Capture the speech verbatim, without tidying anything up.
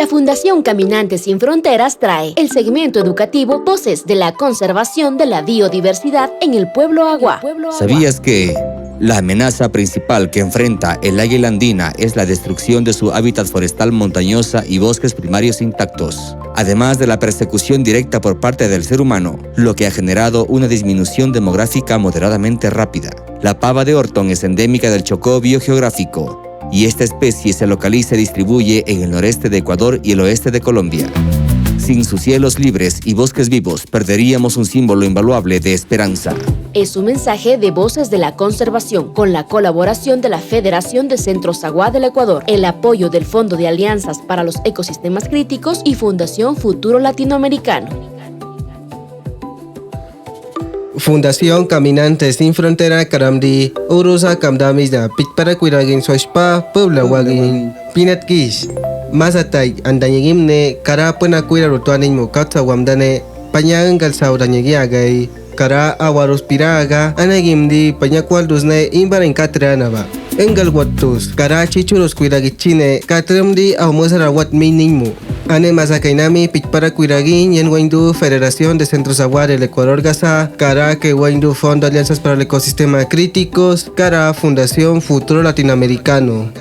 La Fundación Caminantes Sin Fronteras trae el segmento educativo Voces de la Conservación de la Biodiversidad en el Pueblo Awa. ¿Sabías que la amenaza principal que enfrenta el águila andina es la destrucción de su hábitat forestal montañosa y bosques primarios intactos, además de la persecución directa por parte del ser humano, lo que ha generado una disminución demográfica moderadamente rápida? La pava de Orton es endémica del Chocó biogeográfico, y esta especie se localiza y distribuye en el noreste de Ecuador y el oeste de Colombia. Sin sus cielos libres y bosques vivos, perderíamos un símbolo invaluable de esperanza. Es un mensaje de Voces de la Conservación, con la colaboración de la Federación de Centros Awa del Ecuador, el apoyo del Fondo de Alianzas para los Ecosistemas Críticos y Fundación Futuro Latinoamericano. Fundación Caminantes Sin Frontera karamdi, urusa kamdami da pitpara kwiragin swashpa, Puebla wagin, pinatkish. Masatai, andanyagimne, kara pena kwira rutwanin mu katsa wamdane, panya ngal sauranyagi agai, kara awarus piraga, anagimdi, panya kwaldusne, imbarin katrana ba. Ngal watus, kara chichurus kwiragi chine, katramdi, au musara wat mining mu. Ane masakainami pitpara kwiragin, yan waindu Federación de Centros Awa del Ecuador gasa, kara ke waindu Fondo Alianzas para el Ecosistema Críticos, kara Fundación Futuro Latinoamericano.